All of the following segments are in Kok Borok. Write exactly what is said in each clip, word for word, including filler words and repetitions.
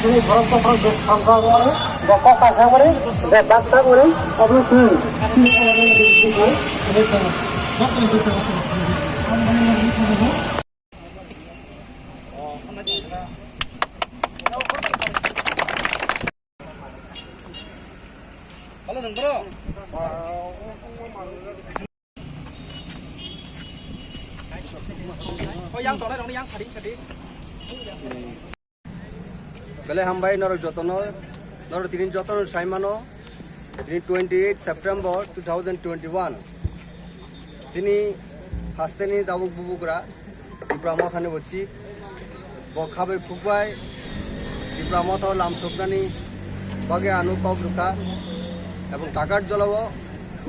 Chini borok bokhorok je samsakmani, je kok kaisakmani, je dak sakmani, obo chwng. Belai hambai norok jotono, norok tini jotono saimano, tini twenty eight September two thousand twenty one. Chini hasteni tabuk bubugra, Tipra Mothani bo chief, bo khabai khukbai, Tipra Motha lamsoknani bagwi ano kok rwkha, ebong Takarjolao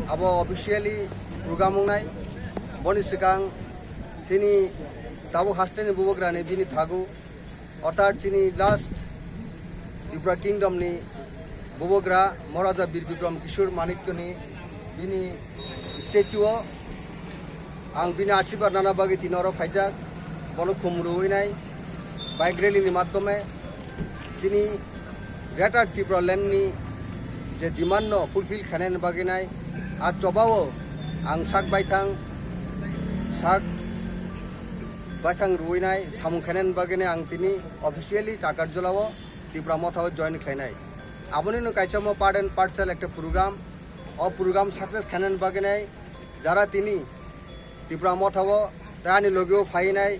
abo officially program wngnai, boni swkang chini tabuk hasteni bubugrani bini thagu, Orthat chini last Tripura Kingdom ni bubagra Maharaja Bir Bikram Kishore Manikyani bini statue o ang bini asirwad nana bagwi tini oro phaijak, bono khum rwui nai bike rally ni madhyome chini Greater Tripura Land ni je demand no fulfill khainani bagwi nai a choba o ang sak baithang sak baithang rwui nai samung khainani bagwi nai ang tini officially Takarjolao Tipra Mothao join khlainai. Abonino kaisa mo part and parcel ekta program. O program success khainani bagwi nai jara tini Tipra Mothao tei ani logio phainai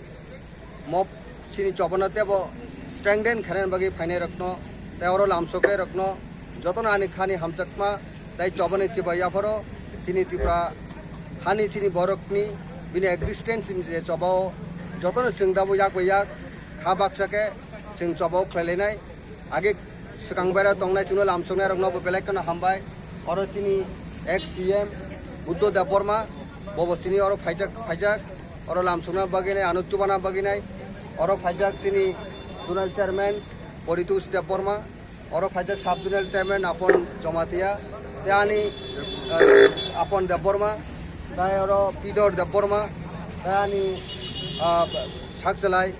mo chini chobano tebo strengthen khainani bagwi phainai rokno tei oro lamsoknai rokno jotono ani khani hamjakma tei chobani chibai yapharo chini Tipra hani chini borokni bini existence ni je chobao jotono chwng dabo yak bai yak kha baksa khe chwng chobao khlailainai. Age swkang baira tongnai chwngno lamsoknai rokno bo belai kheno hambai. Oro chini ex C M Buddho Debbarma bobo chini oro phaijak phaijak oro lamsokna bagwi nai ano chubana bagwi nai oro phaijak chini zonal chairman Paritosh Debbarma. Oro phaijak sub zonal chairman Apon Jamatia, tei ani, ah, Apon Debbarma, tei oro Pidor Debbarma, tei ani, ah, sakchalai,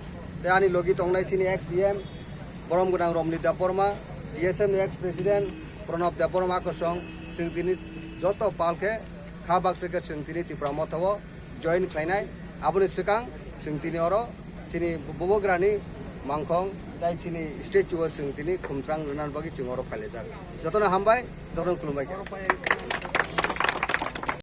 tei ani logi tongnai chini ex C M borom gwnang Romni Debbarma, T S M ni ex president Pranab Debbarma kosong, chwng tini joto pal khe kha baksa khe chwng tini Tipra Mothao join khlainai. Aboni swkang chwng tini oro chini bubagrani mangkhong tei chini statue o chwng tini khumtrang rwna bagwi chwng oro phailaijak. Jotono hambai, jotono khulumbai khe.